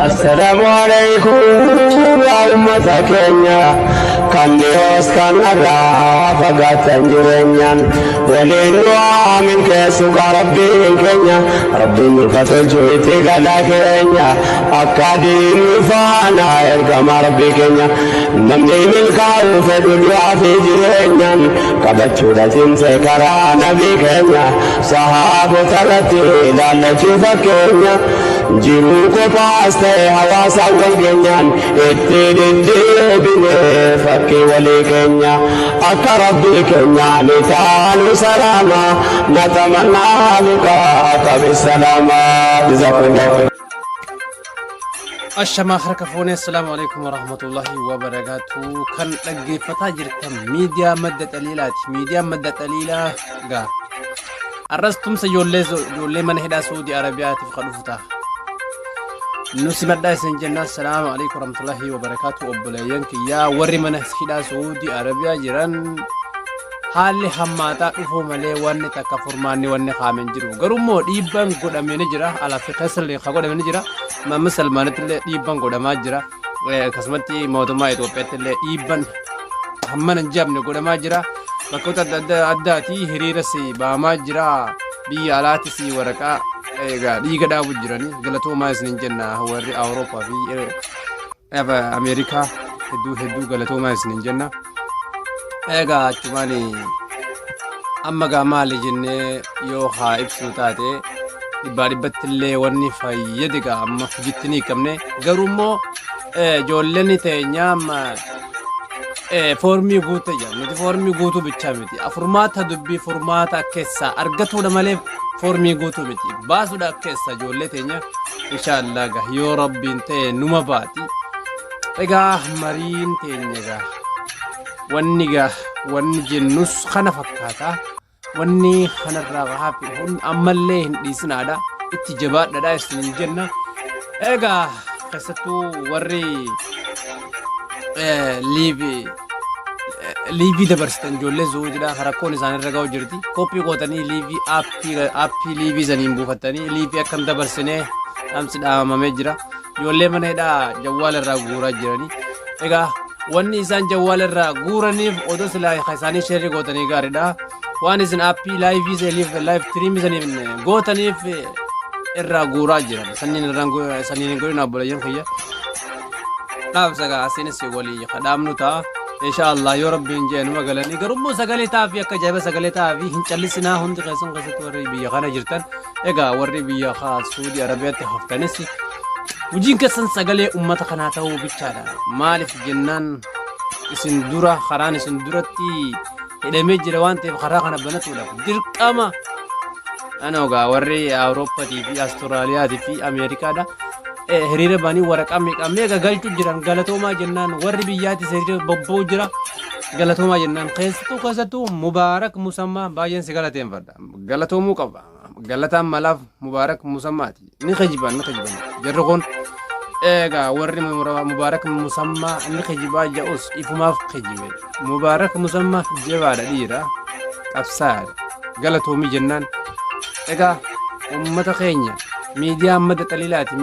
Assalaamu alaikum yaa ummata keenya kan dhiyoos kan irraa fagaatan jireenyaan waliin du'aa milkeessu kaa rabbiin keenya rabbiin nuuf tolchu itti galaa keenya akka diinni faana ergama rabbii keenya namni milkaa'uu fedhu du'aa fi jireenyaan qabachuudha cimsee karaa nabii keenya sahaabota irratti ilaallachuu fakkeenya jiruu qofaas ta'e hawaasaan wal geenyaan itti deddeebine fakkii walii keenya akka rabbii keenya ni taanu salaama natamannaa liqaaka bisalaama jazakumullahu khairan. Ashamaa harka fuunee, assalaamu alaikum warahmatullahi wabarakaatu. Kan dhaggeeffataa jirtan miidiyaa Madda Xaliilaati. Miidiyaan Madda Xaliilaa gaa. Arras tumsa ijoollee mana hidhaa Suudii Arabiyaatiif kan dhufu ta'a. Nu simadhaa isin jenna, assalaamu alaikum warahmatullahi wabarakaatu. Obboleeyyan kiyyaa warri mana hidhaa Suudii Arabiyaa jiran, haalli hammaataa dhufuu malee wanni takka furmaanni wanni kaa'ame hin jiru. Garuu immoo dhiibbaan godhame ni jira. Alaa fi keessallee kan godhame ni jira. Mamma Salmaanitti illee dhiibbaan godhamaa jira. Akkasumatti mootummaa Itoophiyaatti illee dhiibbaan hammana hin jabne godhamaa jira. Bakkoota adda adda addaati hiriiras baamaa jira. Biyya alaatis waraqaa egaa dhiiga dhaabu jiranii galatoomaa isiniin jenna. Warri Awurooppaa fi Ameerikaa hedduu hedduu galatoomaa isiniin jenna. Egaa achumaan amma gaa maali jennee yoo haa ibsinu taate, dhibbaa dhibbatti illee wanni fayyade gaa amma hojiitti ni hiikamne. Garuu immoo ijoolleen teenya amma foormii guutte jira. Nuti foormii guutuu bichaa miti, furmaata dubbii furmaata keessaa argatuudha malee foormii guutuu miti. Baasuudha keessa ijoollee teenya, inshaallah gaa yoo rabbiin ta'e numa baati. Egaa mariin teenya gaa wanni gaa wanni jennus kana fakkaata. Wanni kanarraa hafe ammallee hin dhiisinaadha, itti jabaadhadha isin jenna. Egaa keessattuu warri live dabarsitan ijoollee Suudiidha, rakkoon isaanirra ga'u jirti. Copy gootanii live app live saniin buufattanii live akkam dabarsinee dhaamsi dhaamamee jira. Ijoollee mana hidhaa jawwaala irraa guuraa jiranii. Egaa wanni isaan jawwaala irraa guuraniif odoo silaa isaanii share gootanii gaariidha. Waan isin app live saniif, live stream saniif gootaniif irraa guuraa jiran. Sanniin irraan saniin hin godhin, obboleeyyan kiyya. Dhaamsa gaa asinis walii kadhaamnu ta'a. Insha Allah yoo rabbiin jee numa galanii. Garuu sagalee ta'aa fi akka ajaa'iba sagalee ta'aa fi hin callisinaa hundi keessan, keessatti warri biyya kana jirtan. Egaa warri biyya Suudii Arabiyaatti haftanis hojiin keessan sagalee ummata kanaa ta'uu bichaadha. Maaliif jennaan, isin dura karaan isin duratti hidhamee jira waan ta'eef karaa kana banatuudhaaf dirqama. Ana egaa warri Awurooppaatii fi Awustiraaliyaatii fi Ameerikaadha. Hiriira banii waraqaa meeqa meeqa galchuu jiran, galatoomaa jennaan. Warri biyyaatis hiriira bobba'u jira, galatoomaa jennaan. Keessattuu keessattuu Mubaarak Musammaa baay'een si galateeffadha. Galatoomuu qaba. Galataan malaaf Mubaarak Musammaati. Ni kijiban, ni kijiban. Jarri kun egaa warri Mubaarak Musammaa ni kijibaa jedhus ifumaaf kijibe. Mubaarak Musammaa jabaadha, dhiira qabsaadha. Galatoomii jennaan. Egaa uummata keenya, miidiyaa Madda Xaliilaati.